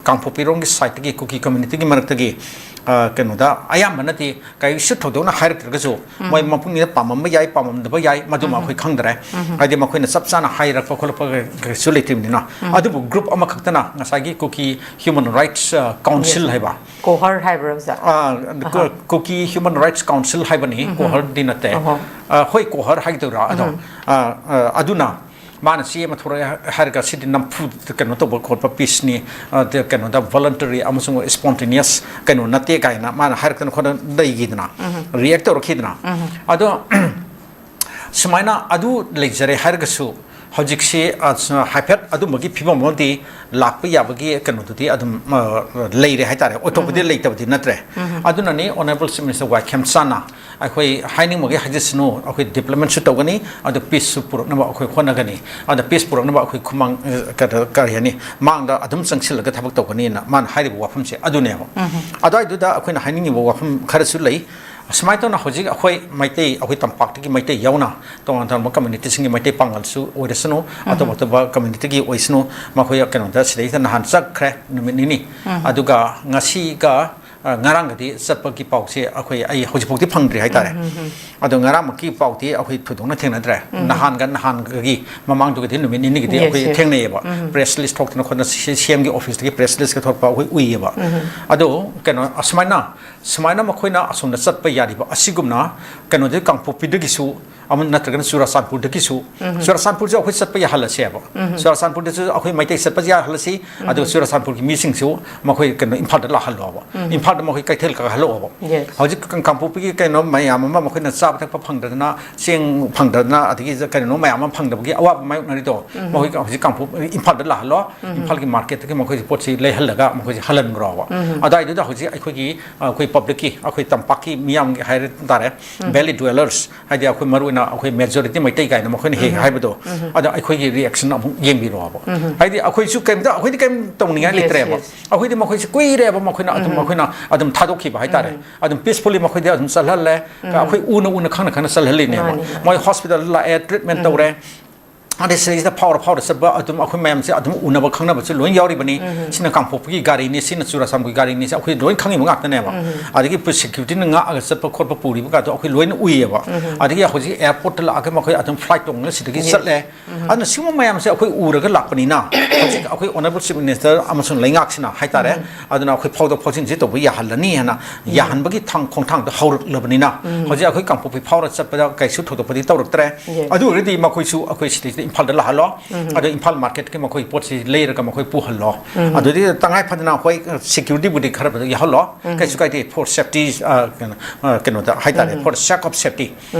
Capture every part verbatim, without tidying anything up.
ꯀꯥꯡꯄꯣꯛꯄꯤꯔꯣꯝꯒꯤ ꯁꯥꯏꯠꯇꯒꯤ ꯀꯨꯀꯤ ꯀꯝꯃ꯭ꯌꯨꯅꯤꯇꯤꯒꯤ ꯃꯔꯛꯇꯒꯤ, ꯑ, ꯀꯩꯅꯣꯗ ꯑꯌꯥꯝꯕꯅꯗꯤ ꯀꯩꯁꯨ ꯊꯣꯏꯗꯣꯛꯅ ꯍꯥꯏꯔꯛꯇ꯭ꯔꯒꯁꯨ, ꯃꯣꯏ ꯃꯄꯨꯛꯅꯤꯡꯗ ꯄꯥꯝꯃꯝꯕ ꯌꯥꯏ, ꯄꯥꯝꯃꯝꯗꯕ ꯌꯥꯏ, ꯃꯗꯨꯃ ꯑꯩꯈꯣꯏ ꯈꯪꯗ꯭ꯔꯦ꯫ ꯍꯥꯏꯗꯤ ꯃꯈꯣꯏꯅ ꯆꯞ ꯆꯥꯅ ꯍꯥꯏꯔꯛꯄ ꯈꯣꯠꯂꯛꯄ ꯀꯩꯁꯨ ꯂꯩꯇ꯭ꯔꯤꯕꯅꯤꯅ꯫ ꯑꯗꯨꯕꯨ ꯒ꯭ꯔꯨꯞ ꯑꯃꯈꯛꯇꯅ ꯉꯁꯥꯏꯒꯤ ꯀꯨꯀꯤ ꯍ꯭ꯌꯨꯃꯟ ꯔꯥꯏꯠꯁ, ꯑ, ꯀꯥꯎꯟꯁꯤꯜ ꯍꯥꯏꯕ, ꯀꯣꯍꯔ ꯍꯥꯏꯕ꯭ꯔꯥ, ꯑꯣꯖꯥ? ꯑ, ꯀꯨ-, ꯀꯨꯀꯤ ꯍ꯭ꯌꯨꯃꯟ ꯔꯥꯏꯠꯁ ꯀꯥꯎꯟꯁꯤꯜ ꯍꯥꯏꯕꯅꯤ, ꯀꯣꯍꯔꯗꯤ ꯅꯠꯇꯦ꯫ ꯑ, ꯍꯣꯏ, ꯀꯣꯍꯔ ꯍꯥꯏꯒꯗꯧꯔꯥ ꯑꯗꯣ꯫ ꯑ, ꯑ, ꯑꯗꯨꯅ ꯃꯥꯅ ꯆꯦ ꯑꯃ ꯊꯣꯔꯛꯑꯦ ꯍꯥꯏꯔꯒ ꯁꯤꯗꯤ ꯅꯝꯐꯨ ꯀꯩꯅꯣ ꯇꯧꯕ ꯈꯣꯠꯄ ꯄꯤꯁꯅꯤ, ꯑ, ꯀꯩꯅꯣꯗ voluntary ꯑꯃꯁꯨꯡ spontaneous ꯀꯩꯅꯣ ꯅꯠꯇꯦ ꯀꯥꯏꯅ ꯃꯥꯅ ꯍꯥꯏꯔꯛꯇꯅ ꯈꯣꯠꯇꯅ ꯂꯩꯈꯤꯗꯅ, react ꯇꯧꯔꯛꯈꯤꯗꯅ꯫ ꯑꯗꯣ ꯁꯨꯃꯥꯏꯅ ꯑꯗꯨ ꯂꯩꯖꯔꯦ ꯍꯥꯏꯔꯒꯁꯨ, ꯍꯧꯖꯤꯛꯁꯤ, ꯑ, ꯍꯥꯏꯐꯦꯠ ꯑꯗꯨꯝꯕꯒꯤ ꯐꯤꯕꯝ ꯑꯃꯗꯤ ꯂꯥꯛꯄ ꯌꯥꯕꯒꯤ ꯀꯩꯅꯣꯗꯨꯗꯤ ꯑꯗꯨꯝ, ꯑ, ꯂꯩꯔꯦ ꯍꯥꯏꯇꯥꯔꯦ, ꯑꯣꯏꯊꯣꯛꯄꯗꯤ ꯂꯩꯇꯕꯗꯤ ꯅꯠꯇ꯭ꯔꯦ꯫ ꯑꯗꯨꯅꯅꯤ Honourable Chief Minister ꯋꯥꯏ ꯈꯦꯝꯆꯥꯅ ꯑꯩꯈꯣꯏ ꯍꯥꯏꯅꯤꯡꯕꯒꯤ ꯍꯥꯏꯖꯁꯅꯨ, ꯑꯩꯈꯣꯏ development ꯁꯨ ꯇꯧꯒꯅꯤ, ꯑꯗꯣ peace ꯁꯨ ꯄꯨꯔꯛꯅꯕ ꯑꯩꯈꯣꯏ ꯍꯣꯠꯅꯒꯅꯤ, ꯑꯗꯣ peace ꯄꯨꯔꯛꯅꯕ ꯑꯩꯈꯣꯏ ꯈꯨꯃꯥꯡ, ꯑ, ꯀꯔꯤ, ꯀꯔꯤ ꯍꯥꯏꯅꯤ, ꯃꯥꯡꯗ ꯑꯗꯨꯝ ꯆꯪꯁꯤꯜꯂꯒ ꯊꯕꯛ ꯇꯧꯒꯅꯤꯅ ꯃꯥꯅ ꯍꯥꯏꯔꯤꯕ ꯋꯥꯐꯝꯁꯦ ꯑꯗꯨꯅꯦꯕ꯫ ꯑꯗꯨꯋꯥꯏꯗꯨꯗ ꯑꯩꯈꯣꯏꯅ ꯍꯥꯏꯅꯤꯡꯉꯤꯕ ꯋꯥꯐꯝ ꯈꯔꯁꯨ ꯂꯩ꯫ ꯑꯁꯨꯃꯥꯏꯅ ꯇꯧꯅ ꯍꯧꯖꯤꯛ ꯑꯩꯈꯣꯏ ꯃꯩꯇꯩ, ꯑꯩꯈꯣꯏ ꯇꯝꯄꯥꯛꯇꯒꯤ ꯃꯩꯇꯩ ꯌꯥꯎꯅ ꯇꯣꯉꯥꯟ ꯇꯣꯉꯥꯟꯕ ꯀꯝꯃ꯭ꯌꯨꯅꯤꯇꯤꯁꯤꯡꯒꯤ ꯃꯩꯇꯩ ꯄꯥꯡꯒꯜꯁꯨ ꯑꯣꯏꯔꯁꯅꯨ, ꯑꯇꯣꯞ ꯑꯇꯣꯞꯄ ꯀꯝꯃ꯭ꯌꯨꯅꯤꯇꯤꯒꯤ ꯑꯣꯏꯁꯅꯨ, ꯃꯈꯣꯏ ꯀꯩꯅꯣꯗ ꯁꯤꯗꯩꯗ ꯅꯍꯥꯟ ꯆꯠꯈ꯭ꯔꯦ ꯅꯨꯃꯤꯠ ꯅꯤꯅꯤ꯫ ꯑꯗꯨꯒ ꯉꯁꯤꯒ, ꯑ, ꯉꯔꯥꯡꯒꯗꯤ ꯆꯠꯄꯒꯤ ꯄꯥꯎꯁꯦ ꯑꯩꯈꯣꯏ, ꯑꯩ ꯍꯧꯖꯤꯛꯐꯥꯎꯗꯤ ꯐꯪꯗ꯭ꯔꯤ ꯍꯥꯏꯇꯥꯔꯦ꯫ ꯑꯗꯣ ꯉꯔꯥꯡꯃꯛꯀꯤ ꯄꯥꯎꯗꯤ ꯑꯩꯈꯣꯏ ꯊꯣꯏꯗꯣꯛꯅ ꯊꯦꯡꯅꯗ꯭ꯔꯦ꯫ ꯅꯍꯥꯟꯒ ꯅꯍꯥꯟꯒꯤ ꯃꯃꯥꯡꯗꯨꯒꯗꯤ ꯅꯨꯃꯤꯠ ꯅꯤꯅꯤꯒꯗꯤ ꯑꯩꯈꯣꯏ ꯊꯦꯡꯅꯩꯌꯦꯕ꯫ Press release ꯊꯣꯛꯇꯅ ꯈꯣꯠꯇꯅ ꯁꯤ-, ꯁꯤ ꯑꯦꯝꯒꯤ ꯑꯣꯐꯤꯁꯇꯒꯤ press release ꯀ ꯊꯣꯛꯄ ꯑꯩꯈꯣꯏ ꯎꯏꯌꯦꯕ꯫ ꯑꯗꯣ ꯀꯩꯅꯣ, ꯑꯁꯨꯃꯥꯏꯅ, ꯁꯨꯃꯥꯏꯅ ꯃꯈꯣꯏꯅ ꯑꯁꯣꯝꯗ ꯆꯠꯄ ꯌꯥꯔꯤꯕ ꯑꯁꯤꯒꯨꯝꯅ ꯀꯩꯅꯣꯗꯒꯤ ꯀꯥꯡꯄꯣꯛꯄꯤꯗꯒꯤꯁꯨ ꯑꯃ ꯅꯠꯇ꯭ꯔꯒꯅ ꯆꯨꯔꯥꯆꯥꯟꯄꯨꯔꯗꯒꯤꯁꯨ, ꯆꯨꯔꯥꯆꯥꯟꯄꯨꯔꯁꯨ ꯑꯩꯈꯣꯏ ꯆꯠꯄ ꯌꯥꯍꯜꯂꯁꯦꯕ꯫ ꯆꯨꯔꯥꯆꯥꯟꯄꯨꯔꯗꯁꯨ ꯑꯩꯈꯣꯏ ꯃꯩꯇꯩ ꯆꯠꯄ ꯌꯥꯍꯜꯂꯁꯤ, ꯑꯗꯨꯒ ꯆꯨꯔꯥꯆꯥꯟꯄꯨꯔꯒꯤ ꯃꯤꯁꯤꯡꯁꯨ ꯃꯈꯣꯏ ꯀꯩꯅꯣ ꯏꯝꯐꯥꯜꯗ ꯂꯥꯛꯍꯜꯂꯣꯕ꯫ ꯏꯝꯐꯥꯜꯗ ꯃꯈꯣꯏ ꯀꯩꯊꯦꯜ ꯀꯥꯍꯜꯂꯛꯑꯣꯕ꯫ ꯍꯧꯖꯤꯛ ꯀꯥꯡ-, ꯀꯥꯡꯄꯣꯛꯄꯤꯒꯤ ꯀꯩꯅꯣ ꯃꯌꯥꯝ ꯑꯃ ꯃꯈꯣꯏꯅ ꯆꯥꯕ ꯊꯛꯄ ꯐꯪꯗꯗꯅ, ꯆꯦꯡ ꯐꯪꯗꯗꯅ, ꯑꯗꯒꯤ ꯀꯩꯅꯣ ꯃꯌꯥꯝ ꯑꯃ ꯐꯪꯗꯕꯒꯤ ꯑꯋꯥꯕ ꯃꯥꯌꯣꯛꯅꯔꯤꯗꯣ, ꯃꯈꯣꯏ ꯍꯧꯖꯤꯛ ꯀꯥꯡꯄꯣꯛ-, ꯏꯝꯐꯥꯜꯗ ꯂꯥꯛꯍꯜꯂꯣ, ꯏꯝꯐꯥꯜꯒꯤ ꯃꯥꯔꯀꯦꯠꯇꯒꯤ ꯃꯈꯣꯏꯁꯦ ꯄꯣꯠꯁꯤ ꯂꯩꯍꯜꯂꯒ ꯃꯈꯣꯏꯁꯦ ꯍꯜꯍꯟꯈ꯭ꯔꯣꯕ꯫ ꯑꯗꯨꯋꯥꯏꯗꯨꯗ ꯍꯧꯖꯤꯛ ꯑꯩꯈꯣꯏꯒꯤ, ꯑ, ꯑꯩꯈꯣꯏ ꯄꯕ꯭ꯂꯤꯛꯀꯤ, ꯑꯩꯈꯣꯏ ꯇꯝꯄꯥꯛꯀꯤ ꯃꯤꯌꯥꯝꯒꯤ ꯍꯥꯏ ꯇꯥꯔꯦ, valley dwellers, ꯍꯥꯏꯗꯤ ꯑꯩꯈꯣꯏ ꯃꯔꯨ ꯑꯣꯏꯅ ꯑꯩꯈꯣꯏ majority ꯃꯩꯇꯩ ꯀꯥꯏꯅ ꯃꯈꯣꯏꯅ ꯍꯦꯛ ꯍꯥꯏꯕꯗꯣ, ꯑꯗꯣ ꯑꯩꯈꯣꯏꯒꯤ reaction ꯑꯃꯨꯛ ꯌꯦꯡꯕꯤꯔꯣꯕ꯫ ꯍꯥꯏꯗꯤ ꯑꯩꯈꯣꯏꯁꯨ ꯀꯩꯝꯇ, ꯑꯩꯈꯣꯏꯗꯤ ꯀꯩꯝ ꯇꯧꯅꯤꯡꯉꯥꯏ ꯂꯩꯇ꯭ꯔꯦꯕ꯫ ꯑꯩꯈꯣꯏꯗꯤ ꯃꯈꯣꯏꯁꯦ ꯀꯨꯏꯔꯦꯕ ꯃꯈꯣꯏꯅ ꯑꯗꯨꯝ, ꯃꯈꯣꯏꯅ ꯑꯗꯨꯝ ꯊꯥꯗꯣꯛꯈꯤꯕ ꯍꯥꯏꯇꯥꯔꯦ꯫ ꯑꯗꯨꯝ peacefully ꯃꯈꯣꯏꯗꯤ ꯑꯗꯨꯝ ꯆꯠꯍꯜꯂꯦ꯫ ꯑꯩꯈꯣꯏ ꯎꯅ ꯎꯅ ꯈꯪꯅ ꯈꯪꯅ ꯆꯠꯍꯜꯂꯤꯅꯦꯕ꯫ ꯃꯣꯏ hospital ꯂꯥꯛꯑꯦ, treatment ꯇꯧꯔꯦ꯫ ꯑꯗꯩ ꯁꯤꯗꯩꯁꯤꯗ ꯐꯥꯎꯔ ꯐꯥꯎꯔ ꯆꯠꯄ ꯑꯗꯨꯝ ꯑꯩꯈꯣꯏ ꯃꯌꯥꯝꯁꯦ ꯑꯗꯨꯝ ꯎꯅꯕ ꯈꯪꯅꯕꯁꯨ ꯂꯣꯏ ꯌꯥꯎꯔꯤꯕꯅꯤ꯫ ꯁꯤꯅ ꯀꯥꯡꯄꯣꯛꯄꯤꯒꯤ ꯒꯥꯔꯤꯅꯤ, ꯁꯤꯅ ꯆꯨꯔꯥꯆꯥꯟꯄꯨꯔꯒꯤ ꯒꯥꯔꯤꯅꯤ, ꯁꯤ ꯑꯩꯈꯣꯏ ꯂꯣꯏ ꯈꯪꯉꯤꯕ ꯉꯥꯛꯇꯅꯦꯕ꯫ ꯑꯗꯒꯤ security ꯅ ꯉꯥꯛꯑꯒ ꯆꯠꯄ ꯈꯣꯠꯄ ꯄꯨꯔꯤꯕ ꯀꯥꯗꯣ ꯑꯩꯈꯣꯏ ꯂꯣꯏꯅ ꯎꯏꯌꯦꯕ꯫ ꯑꯗꯒꯤ ꯍꯧꯖꯤꯛ airport ꯇ ꯂꯥꯛꯑꯒ ꯃꯈꯣꯏ ꯑꯗꯨꯝ flight ꯇꯣꯡꯉꯒ ꯁꯤꯗꯒꯤ ꯆꯠꯂꯦ꯫ ꯑꯗꯨꯅ ꯁꯤꯒꯨꯝꯕ ꯃꯌꯥꯝꯁꯦ ꯑꯩꯈꯣꯏ ꯎꯔꯒ ꯂꯥꯛꯄꯅꯤꯅ, ꯍꯧꯖꯤꯛ ꯑꯩꯈꯣꯏ Honourable Chief Minister ꯑꯃꯁꯨꯡ ꯂꯩꯉꯥꯛꯁꯤꯅ ꯍꯥꯏꯇꯥꯔꯦ, ꯑꯗꯨꯅ ꯑꯩꯈꯣꯏ ꯐꯥꯎꯗꯣꯛ ꯐꯥꯎꯖꯤꯟꯁꯦ ꯇꯧꯕ ꯌꯥꯍꯜꯂꯅꯤ ꯍꯥꯏꯅ ꯌꯥꯍꯟꯕꯒꯤ ꯊꯥꯡ-, ꯈꯣꯡꯊꯥꯡꯗꯣ ꯍꯧꯔꯛꯂꯕꯅꯤꯅ, ꯍꯧꯖꯤꯛ ꯑꯩꯈꯣꯏ ꯀꯥꯡꯄꯣꯛꯄꯤ ꯐꯥꯎꯔ ꯆꯠꯄꯗ ꯀꯩꯁꯨ ꯊꯣꯏꯗꯣꯛꯄꯗꯤ ꯇꯧꯔꯛꯇ꯭ꯔꯦ꯫ ꯑꯗꯨ ꯑꯣꯏꯔꯒꯗꯤ ꯃꯈꯣꯏꯁꯨ ꯑꯩꯈꯣꯏ ꯁꯤꯗꯩꯁꯤꯗ ꯏꯝꯐꯥꯜꯗ ꯂꯥꯛꯍꯜꯂꯣ꯫ ꯑꯗꯣ ꯏꯝꯐꯥꯜ market ꯀꯤ ꯃꯈꯣꯏ ꯄꯣꯠꯁꯤ ꯂꯩꯔꯒ ꯃꯈꯣꯏ ꯄꯨꯍꯜꯂꯣ꯫ ꯑꯗꯨꯗꯤ ꯇꯉꯥꯏ ꯐꯗꯅ ꯑꯩꯈꯣꯏ security ꯕꯨꯗꯤ ꯈꯔꯕꯨꯗꯤ ꯌꯥꯎꯍꯜꯂꯣ꯫ ꯀꯩꯁꯨ ꯀꯥꯏꯗꯦ, for safety, ꯑ, ꯀꯩꯅꯣ, ꯑ, ꯀꯩꯅꯣꯗ ꯍꯥꯏꯇꯥꯔꯦ, for the sake of safety꯫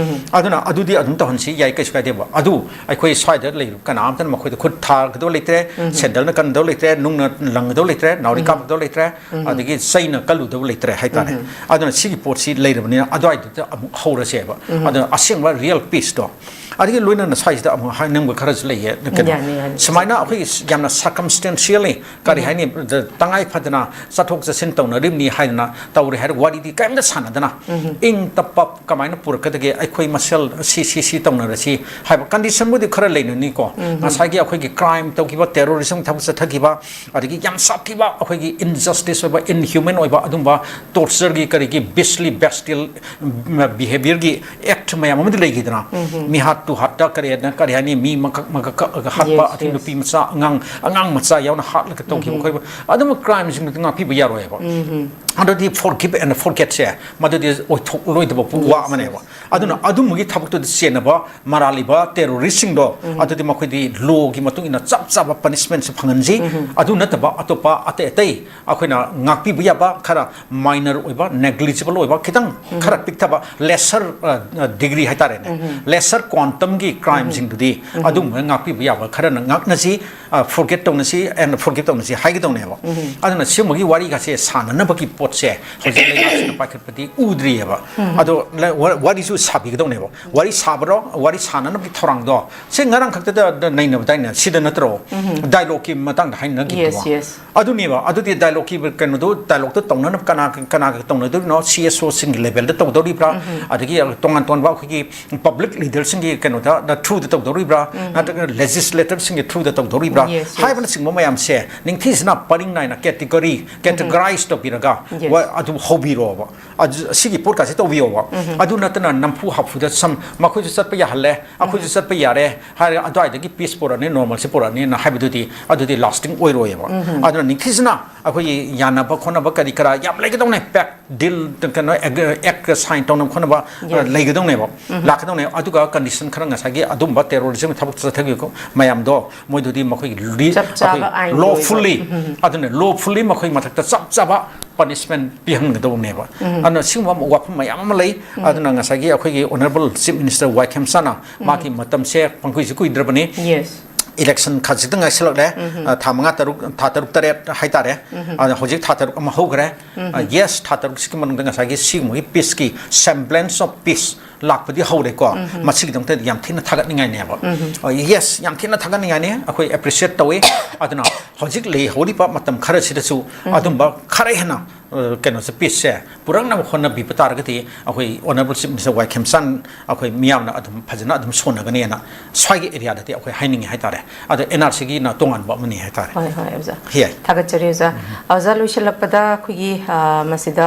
ꯑꯗꯨꯅ ꯑꯗꯨꯗꯤ ꯑꯗꯨꯝ ꯇꯧꯍꯟꯁꯤ ꯌꯥꯏ, ꯀꯩꯁꯨ ꯀꯥꯏꯗꯦꯕ꯫ ꯑꯗꯨ ꯑꯩꯈꯣꯏ ꯁ꯭ꯋꯥꯏꯗ ꯂꯩꯔꯤꯕ ꯀꯅꯥꯝꯇꯅ ꯃꯈꯣꯏꯗ ꯈꯨꯠ ꯊꯥꯒꯗꯧ ꯂꯩꯇ꯭ꯔꯦ, ꯁꯦꯟꯗꯜꯅ ꯀꯟꯒꯗꯧ ꯂꯩꯇ꯭ꯔꯦ, ꯅꯨꯡꯅ ꯂꯪꯒꯗꯧ ꯂꯩꯇ꯭ꯔꯦ, ꯅꯥꯎꯔꯤ ꯀꯥꯞꯀꯗꯧ ꯂꯩꯇ꯭ꯔꯦ, ꯑꯗꯒꯤ ꯆꯩꯅ ꯀꯜꯂꯨꯗꯧ ꯂꯩꯇ꯭ꯔꯦ ꯍꯥꯏꯇꯥꯔꯦ꯫ ꯑꯗꯨꯅ ꯁꯤꯒꯤ ꯄꯣꯠꯁꯤ ꯂꯩꯔꯕꯅꯤꯅ ꯑꯗꯨꯋꯥꯏꯗꯨꯗ ꯑꯃꯨꯛ ꯍꯧꯔꯁꯦꯕ꯫ ꯑꯗꯨꯅ ꯑꯁꯦꯡꯕ real peace ꯇꯣ꯫ ꯑꯗꯒꯤ ꯂꯣꯏꯅꯅ ꯁ꯭ꯋꯥꯏꯁꯤꯗ ꯑꯃꯨꯛ ꯍꯥꯏꯅꯤꯡꯕ ꯈꯔꯁꯨ ꯂꯩꯌꯦ꯫ ꯀꯩꯅꯣ, ꯌꯥꯅꯤ, ꯌꯥꯅꯤ꯫ ꯁꯨꯃꯥꯏꯅ ꯑꯩꯈꯣꯏꯒꯤ ꯌꯥꯝꯅ circumstantially ꯀꯔꯤ ꯍꯥꯏꯅꯤ, ꯇꯉꯥꯏ ꯐꯗꯅ ꯆꯠꯊꯣꯛ ꯆꯠꯁꯤꯟ ꯇꯧꯅꯔꯤꯕꯅꯤ ꯍꯥꯏꯗꯅ ꯇꯧꯔꯦ ꯍꯥꯏꯔꯒ ꯋꯥꯔꯤꯗꯤ ꯀꯔꯤꯝꯇ ꯁꯥꯟꯅꯗꯅ, ꯏꯪ ꯇꯞꯄ ꯀꯃꯥꯏꯅ ꯄꯨꯔꯛꯀꯗꯒꯦ, ꯑꯩꯈꯣꯏ ꯃꯁꯦꯜ ꯁꯤ, ꯁꯤ, ꯁꯤ ꯇꯧꯅꯔꯁꯤ ꯍꯥꯏꯕ condition ꯕꯨꯗꯤ ꯈꯔ ꯂꯩꯅꯅꯤꯀꯣ꯫ ꯉꯁꯥꯏꯒꯤ ꯑꯩꯈꯣꯏꯒꯤ crime ꯇꯧꯈꯤꯕ, terrorism ꯊꯕꯛ ꯆꯠꯊꯈꯤꯕ, ꯑꯗꯒꯤ ꯌꯥꯝ ꯁꯥꯊꯤꯕ ꯑꯩꯈꯣꯏꯒꯤ injustice ꯑꯣꯏꯕ, inhuman ꯑꯣꯏꯕ ꯑꯗꯨꯝꯕ torture ꯒꯤ, ꯀꯔꯤꯒꯤ, beastly, bestial behaviour ꯒꯤ act ꯃꯌꯥꯝ ꯑꯃꯗꯤ ꯂꯩꯈꯤꯗꯅ, ꯃꯤꯍꯥꯠ ꯇꯨꯍꯥꯠꯇ ꯀꯔꯤ ꯍꯥꯏꯅ, ꯀꯔꯤ ꯍꯥꯏꯅꯤ, ꯃꯤ ꯃꯀꯛ ꯃꯀꯛ ꯀꯛꯑꯒ ꯍꯥꯠꯄ, Yes, ꯑꯗꯒꯤ yes. ꯅꯨꯄꯤ ꯃꯆꯥ, ꯑꯉꯥꯡ, ꯑꯉꯥꯡ ꯃꯆꯥ ꯌꯥꯎꯅ ꯍꯥꯠꯂꯒ ꯇꯧꯈꯤꯕ ꯈꯣꯠꯄ, ꯑꯗꯨꯝꯕ crime ꯁꯤꯡꯗꯨꯗꯤ ꯉꯥꯛꯄꯤꯕ ꯌꯥꯔꯣꯏꯕ꯫ ꯑꯗꯨꯗꯤ forgive and forget ꯁꯦ ꯃꯗꯨꯗꯤ ꯑꯣꯏꯊꯣꯛꯂꯣꯏꯗꯕ ꯋꯥ Yes, ꯑꯃꯅꯦꯕ꯫ Yes. ꯑꯗꯨꯅ ꯑꯗꯨꯝꯕꯒꯤ ꯊꯕꯛꯇꯨꯗ ꯆꯦꯟꯅꯕ ꯃꯔꯥꯜ ꯂꯩꯕ terrorist ꯁꯤꯡꯗꯣ, ꯑꯗꯨꯗꯤ ꯃꯈꯣꯏꯗꯤ law ꯒꯤ ꯃꯇꯨꯡ ꯏꯟꯅ ꯆꯞ ꯆꯥꯕ punishment ꯁꯦ ꯐꯪꯍꯟꯁꯤ꯫ ꯑꯗꯨ ꯅꯠꯇꯕ ꯑꯇꯣꯞꯄ ꯑꯇꯩ ꯑꯇꯩ ꯑꯩꯈꯣꯏꯅ ꯉꯥꯛꯄꯤꯕ ꯌꯥꯕ ꯈꯔ minor ꯑꯣꯏꯕ, negligible ꯑꯣꯏꯕ, ꯈꯤꯇꯪ ꯈꯔ ꯄꯤꯛꯊꯕ, lesser, ꯑ, degree ꯍꯥꯏꯇꯥꯔꯦꯅꯦ, lesser quantum ꯒꯤ crime ꯁꯤꯡꯗꯨꯗꯤ ꯑꯗꯨꯝꯕ ꯉꯥꯛꯄꯤꯕ ꯌꯥꯕ ꯈꯔꯅ ꯉꯥꯛꯅꯁꯤ, ꯑ, forget ꯇꯧꯅꯁꯤ and forgive ꯇꯧꯅꯁꯤ ꯍꯥꯏꯒꯗꯧꯅꯦꯕ꯫ ꯑꯗꯨꯅ ꯁꯤꯒꯨꯝꯕꯒꯤ ꯋꯥꯔꯤꯒꯁꯦ ꯁꯥꯟꯅꯅꯕꯒꯤ ꯄꯣꯠ ꯁꯦ ꯍꯧꯖꯤꯛ ꯂꯩꯕꯥꯛꯁꯤꯅ ꯄꯥꯏꯈꯠꯄꯗꯤ ꯎꯗ꯭ꯔꯤꯑꯕ꯫ ꯑꯗꯣ ꯂ-, ꯋꯥ-, ꯋꯥꯔꯤꯁꯨ ꯁꯥꯕꯤꯒꯗꯧꯅꯦꯕ꯫ ꯋꯥꯔꯤ ꯁꯥꯕꯔꯣ, ꯋꯥꯔꯤ ꯁꯥꯟꯅꯅꯕꯒꯤ ꯊꯧꯔꯥꯡꯗꯣ ꯁꯤ ꯉꯔꯥꯡ ꯈꯛꯇꯗ ꯅꯩꯅꯕꯗꯥꯏꯅꯦ, ꯁꯤꯗ ꯅꯠꯇ꯭ꯔꯣ? ꯗꯥꯏꯂꯣꯛꯀꯤ ꯃꯇꯥꯡꯗ ꯍꯥꯏꯅꯈꯤꯕꯗꯣ꯫ Yes, yes. ꯑꯗꯨꯅꯦꯕ꯫ ꯑꯗꯨꯗꯤ ꯗꯥꯏꯂꯣꯛꯀꯤ ꯀꯩꯅꯣꯗꯣ, ꯗꯥꯏꯂꯣꯛꯇꯣ ꯇꯧꯅꯅꯕ ꯀꯅꯥ, ꯀꯅꯥꯒ ꯇꯧꯅꯗꯣꯔꯤꯅꯣ? C S ꯑꯣꯁꯤꯡꯒꯤ ꯂꯦꯚꯦꯜꯗ ꯇꯧꯗꯧꯔꯤꯕ꯭ꯔꯥ? ꯑꯗꯒꯤ ꯇꯣꯉꯥꯟ ꯇꯣꯉꯥꯟꯕ ꯑꯩꯈꯣꯏꯒꯤ ꯄꯕ꯭ꯂꯤꯛ ꯂꯤꯗꯔꯁꯤꯡꯒꯤ ꯀꯩꯅꯣꯗ, ꯊ꯭ꯔꯨꯗ ꯇꯧꯗꯧꯔꯤꯕ꯭ꯔꯥ? ꯅꯠꯇ꯭ꯔꯒ ꯂꯦꯖꯤꯁꯂꯦꯇꯔꯁꯤꯡꯒꯤ ꯊ꯭ꯔꯨꯗ ꯇꯧꯗꯧꯔꯤꯕ꯭ꯔꯥ? Yes, yes. ꯍꯥꯏꯕꯅꯆꯤꯡꯕ ꯃꯌꯥꯝꯁꯦ ꯅꯤꯡꯊꯤꯖꯅ ꯄꯔꯤꯡ ꯅꯥꯏꯅ ꯀꯦꯇꯤꯒꯣꯔꯤ, ꯀꯦꯇꯒꯣꯔꯥꯏꯁ ꯇꯧꯕꯤꯔꯒ Yes. ꯋꯥ-, ꯑꯗꯨ ꯍꯧꯕꯤꯔꯣꯕ꯫ ꯑꯗꯨ, ꯁꯤꯒꯤ ꯄꯣꯠꯀꯥꯁꯦ ꯇꯧꯕꯤꯌꯣꯕ꯫ ꯑꯗꯨ ꯅꯠꯇꯅ ꯅꯝꯐꯨ ꯍꯥꯐꯨꯗ ꯁꯝ, ꯃꯈꯣꯏꯁꯨ ꯆꯠꯄ ꯌꯥꯍꯜꯂꯦ, ꯑꯩꯈꯣꯏꯁꯨ ꯆꯠꯄ ꯌꯥꯔꯦ ꯍꯥꯏꯔꯒ ꯑꯗꯨꯋꯥꯏꯗꯒꯤ ꯄꯤꯁ ꯄꯨꯔꯛꯑꯅꯤ, ꯅꯣꯔꯃꯦꯜꯁꯦ ꯄꯨꯔꯛꯑꯅꯤꯅ ꯍꯥꯏꯕꯗꯨꯗꯤ, ꯑꯗꯨꯗꯤ ꯂꯥꯁꯇꯤꯡ ꯑꯣꯏꯔꯣꯏꯌꯦꯕ꯫ ꯑꯗꯨꯅ ꯅꯤꯡꯊꯤꯖꯅ ꯑꯩꯈꯣꯏꯒꯤ ꯌꯥꯅꯕ ꯈꯣꯠꯅꯕ ꯀꯔꯤ ꯀꯔꯥ ꯌꯥꯝ ꯂꯩꯒꯗꯧꯅꯦ꯫ ꯄꯦꯛ ꯗꯤꯜ, ꯀꯩꯅꯣ, ꯑꯦꯛ ꯁꯥꯏꯟ ꯇꯧꯅꯕ ꯈꯣꯠꯅꯕ, ꯑ, Yes. ꯂꯩꯒꯗꯧꯅꯦꯕ, ꯂꯥꯛꯀꯗꯧꯅꯦꯕ꯫ ꯑꯗꯨꯒ ꯀꯟꯗꯤꯁꯟ ꯈꯔ, ꯉꯁꯥꯏꯒꯤ ꯑꯗꯨꯝꯕ ꯇꯦꯔꯣꯔꯤꯖꯝ ꯊꯕꯛ ꯆꯠꯊꯈꯤꯕ ꯃꯌꯥꯝꯗꯣ, ꯃꯣꯏꯗꯨꯗꯤ ꯃꯈꯣꯏꯒꯤ ꯂꯤ-, ꯆꯞ ꯆꯥꯕ ꯑꯩꯈꯣꯏ ꯑꯥꯏꯟ ꯂꯣꯐꯨꯜꯂꯤ, ꯑꯣꯏꯕ꯫ ꯑꯗꯨꯅ ꯂꯣꯐꯨꯜꯂꯤ ꯃꯈꯣꯏ ꯃꯊꯛꯇ ꯆꯞ ꯆꯥꯕ ꯄꯅꯤꯁꯃꯦꯟ ꯄꯤꯍꯟꯒꯗꯧꯕꯅꯦꯕ꯫ ꯑꯗꯨꯅ ꯁꯤꯒꯨꯝꯕ ꯋꯥꯐꯝ ꯃꯌꯥꯝ ꯑꯃ ꯂꯩ꯫ ꯑꯗꯨꯅ ꯉꯁꯥꯏꯒꯤ ꯑꯩꯈꯣꯏꯒꯤ ꯑꯣꯅꯔꯦꯕꯜ ꯆꯤꯐ ꯃꯤꯅꯤꯁꯇꯔ ꯋꯥꯏ ꯈꯦꯝꯁꯥꯅ, ꯃꯥꯒꯤ ꯃꯇꯝꯁꯦ ꯄꯪꯀꯨꯏꯁꯨ ꯀꯨꯏꯗ꯭ꯔꯕꯅꯤ꯫ Yes. ꯏꯂꯦꯛꯁꯟ ꯈꯖꯤꯛꯇ ꯉꯥꯏꯁꯤꯜꯂꯛꯂꯦ꯫ ꯑ, ꯊꯥ ꯃꯉꯥ, ꯇꯔꯨꯛ, ꯊꯥ ꯇꯔꯨꯛ, ꯇꯔꯦꯠ ꯍꯥꯏꯇꯥꯔꯦ꯫ ꯑꯗ ꯍꯧꯖꯤꯛ ꯊꯥ ꯇꯔꯨꯛ ꯑꯃ ꯍꯧꯈ꯭ꯔꯦ꯫ ꯑ, ꯌꯦꯁ, ꯊꯥ ꯇꯔꯨꯛꯁꯤꯒꯤ ꯃꯅꯨꯡꯗ ꯉꯁꯥꯏꯒꯤ ꯁꯤꯒꯨꯝꯕꯒꯤ ꯄꯤꯁꯀꯤ, semblance of peace ꯂꯥꯛꯄꯗꯤ ꯍꯧꯔꯦꯀꯣ꯫ ꯃꯁꯤꯒꯤꯗꯃꯛꯇꯗꯤ ꯌꯥꯝ ꯊꯤꯅ ꯊꯥꯒꯠꯅꯤꯡꯉꯥꯏꯅꯦꯕ꯫ ꯑ, ꯌꯦꯁ, ꯌꯥꯝ ꯊꯤꯅ ꯊꯥꯒꯠꯅꯤꯡꯉꯥꯏꯅꯦ꯫ ꯑꯩꯈꯣꯏ ꯑꯦꯄ꯭ꯔꯤꯁꯤꯌꯦꯠ ꯇꯧꯏ꯫ ꯑꯗꯨꯅ ꯍꯧꯖꯤꯛ ꯂꯩꯍꯧꯔꯤꯕ ꯃꯇꯝ ꯈꯔꯁꯤꯗꯁꯨ ꯑꯗꯨꯝꯕ ꯈꯔ ꯍꯦꯟꯅ, ꯑ, ꯀꯩꯅꯣꯁꯦ, ꯄꯤꯁꯁꯦ ꯄꯨꯔꯛꯅꯕ ꯍꯣꯠꯅꯕꯤꯕ ꯇꯥꯔꯒꯗꯤ ꯑꯩꯈꯣꯏ ꯑꯣꯅꯔꯦꯕꯜ ꯆꯤꯐ ꯃꯤꯅꯤꯁꯇꯔ ꯋꯥꯏ ꯈꯦꯝꯆꯥꯟ ꯑꯩꯈꯣꯏ ꯃꯤꯌꯥꯝꯅ ꯑꯗꯨꯝ ꯐꯖꯅ ꯑꯗꯨꯝ ꯁꯣꯟꯅꯒꯅꯤꯅ ꯁ꯭ꯋꯥꯏꯒꯤ ꯑꯦꯔꯤꯌꯥꯗꯗꯤ ꯑꯩꯈꯣꯏ ꯍꯥꯏꯅꯤꯡꯉꯤ ꯍꯥꯏꯇꯥꯔꯦ꯫ ꯑꯗꯣ ꯑꯦꯟ ꯑꯥꯔ ꯁꯤꯒꯤꯅ ꯇꯣꯉꯥꯟꯕ ꯑꯃꯅꯤ ꯍꯥꯏꯇꯥꯔꯦ꯫ ꯍꯣꯏ, ꯍꯣꯏ, ꯑꯣꯖꯥ꯫ ꯌꯥꯏ꯫ ꯊꯥꯒꯠꯆꯔꯤ, ꯑꯣꯖꯥ꯫ ꯑꯣꯖꯥ, ꯂꯣꯏꯁꯤꯜꯂꯛꯄꯗ ꯑꯩꯈꯣꯏꯒꯤ, ꯑ, ꯃꯁꯤꯗ